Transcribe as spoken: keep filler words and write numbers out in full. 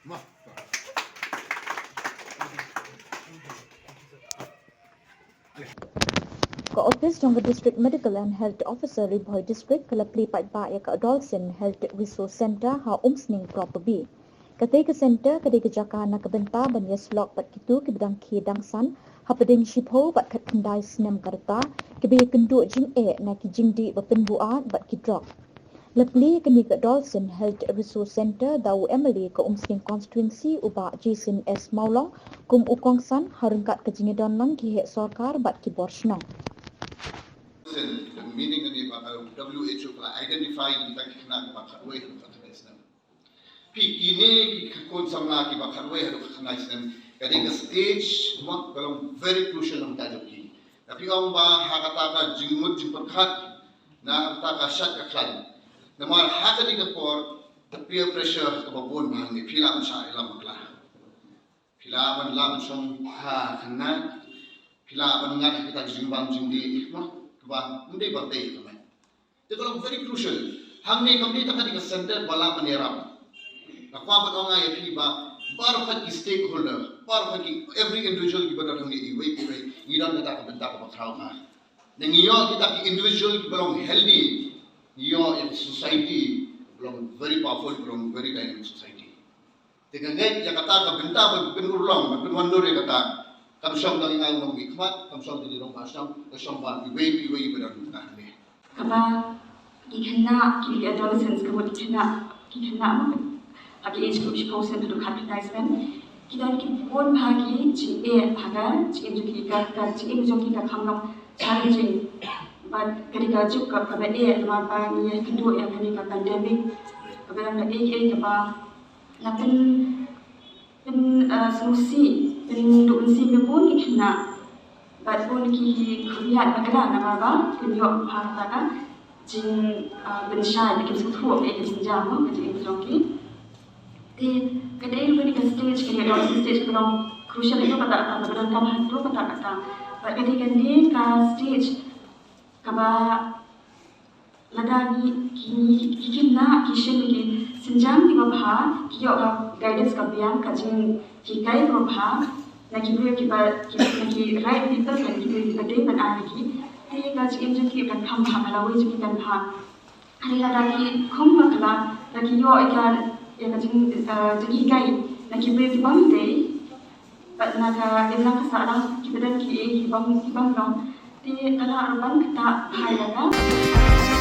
Ka office jong ka District Medical and Health Officer Ri Bhoi District ka la plie paidbah ïa ka Adolescent Health Resource Center ha Umsning Property. Katei ka center ka dei ka jaka na ka bynta ban ïasyllok bad kito kiba dang khie dang san hapdeng shiphew bad khatkhyndai snem ka rta, kiba ïakynduh jingeh na ki jingdih ba pynbuaid bad ki drok. La plie ïa kane ka Adolescent Health Resource Center da u M L A ka Umsning Constituency u Bah Jason S Mawlong kum u kongsan ha ryngkat ka jingïadon lang ki heh sorkar bad ki bor shnong. Meaning kane ba ka W H O ka la identify kita ki khynnah kiba khatwei haduh khatkhyndai snem. Phi kine ki khun samla kiba khatwei haduh khatkhyndai snem, ka dei ka stage ma ka long very crucial na ka bynta jong ki. Ka phi ong ba ha kata ka jingmut jingpyrkhat, na kata ka shad ka khlaiñ. Namar ha kane ka por ka peer pressure kaba bun bha hangne, phi lah ban shah ïalam bakla. Phi lah ban lah ban shong ha khynnah. Phi lah ban ngat ha kita ki jingbam jingdih ma kaba ym dei ba dei ka mai. Te ka long very crucial. Hangne kam dei tang kane ka center ba lah ban ïarap. Nga kwah ban ong ïa phi ba baroh ki stakeholder, baroh ki every individual kiba don hangne, iwei pa iwei ngi don kata ka bynta kaba khraw bha. Ngi ïoh kita ki individual kiba long healthy, ngi ïoh ïa ka society ba long very powerful, ba long very dynamic society. Te nga ngeit ïa kata ka bynta ban pynurlong, ban pynwandur ïa kata. Kam shong tang ïa nga u nongmihkhmat, kam shong tang ïa u nongmihkhmat, ka shong bad iwei pa iwei iba don ha kane. Kaba ki khynnah, ki adolescents, ka mut ki khynnah, ki khynnah ma ha ki age group shiphew snem haduh khatkhyndai snem, ki don ki bun bha ki jingeh ha ka jingim jong ki, ka jingim jong ki ka kham long challenging. Bad ka dei ka juk kaba eh namar ba ngi ïakynduh ïa kane ka pandemic kaba dang ka eh eh kaba la pyn pyn sngewsih, pynduh mynsiem ïa bun ki khynnah bad bun ki khyndiat ba kata namar ba kim ïoh bha kata ka jing pynshai ba kim sngewthuh ïa ka jingjia ka jingim jong ki. Te ka dei ruh kane ka stage, ka dei ka stage ka long crucial ïa kata ka, kaba donkam ha kata ka. Bad ka dei kane ka stage kaba lada ngi ki, ki khynnah ki shim ki sienjam kiba bha, ki ïoh ka guidance ka biang, ka jinghikai kaba bha na ki briew kiba, na ki right people, na ki briew kiba dei ban ai ïa ki. Te ka jingim jong ki kan kham bha, ka lawei jong ki kan bha. Hynrei lada ki khum bakla, lada ki ïoh ïa ka, ïa ka jing, jinghikai na ki briew kiba ym dei, bad na ka imlang ka sahlang kiba don ki ei kiba ym, kiba ym long, te ka lah ruh ban ktah bha ïa ka.